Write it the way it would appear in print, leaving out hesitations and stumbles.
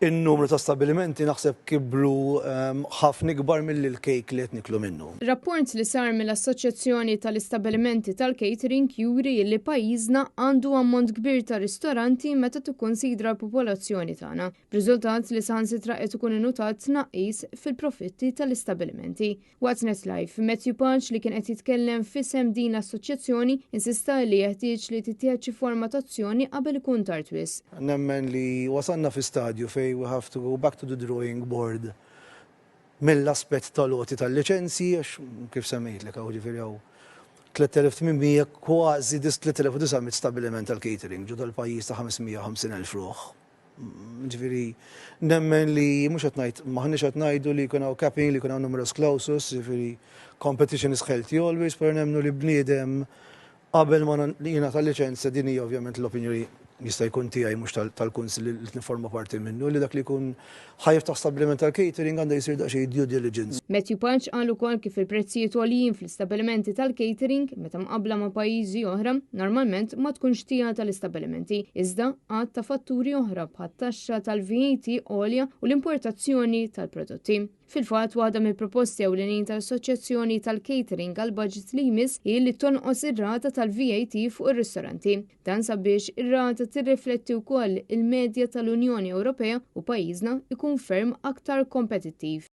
In-numru ta' stabilimenti naħseb kibru ħafna ikbar milli l-kejk li qed niklu minnu. Rapport li sar mill-Assoċjazzjoni tal-Istabbilimenti tal-Catering juri li pajjiżna għandu ammont kbir ta' ristoranti meta tikkunsidra l-popolazzjoni tagħna. B'riżultat li saħansitra qed ikun innutat tnaqqis fil-profitti tal-istabbilimenti. Waqt Net Live, Matthew Pace, li kien qed jitkellem f'isem din l-assoċjazzjoni, insista li jeħtieġ li tittieħed xi forma ta' azzjoni qabel ikun tard wisq. Nemmen li wasalna fi stadju fejn we have to go back to the drawing board mill-aspett tal-għoti tal-liċenzji, għax kif semmejtlek hawn, ġifieri hawn 3800, kważi 3900 stabiliment tal-catering ġo dal-pajjiż ta' 550,000 ruħ. Ġifieri nemmen li mhux qed ngħid, m'aħniex qed ngħidu li jkun hawn capping, li jkun hawn numerus clausus, ġifieri competition is healthy always, però nemmnu li bniedem qabel ma jingħata liċenzja, din hija ovvjament l-opinjoni, jista' jkun tiegħi, mhux tal-kunsill li niforma parti minnu, li dak li jkun ħa jiftaħ stabbiliment tal-catering għandha jsir daqsxejn due diligence. Matthew Pace qal ukoll kif il-prezzijiet għoljin fl-istabbilimenti tal-catering meta mqabbla ma' pajjiżi oħra normalment ma tkunx ħtija tal-istabbilimenti, iżda għadd ta' fatturi oħra bħat-taxxa tal-VAT għolja u l-importazzjoni tal-prodotti. Fil-fatt, waħda mill-proposti ewlenin tal-Assoċjazzjoni tal-Catering għal budget li jmiss hi li tonqos ir-rata tal-VAT fuq ir-ristoranti. Dan sabiex ir-rata tirrifletti wkoll il-medja tal-Unjoni Ewropea u pajjiżna ikun ferm aktar kompetittiv.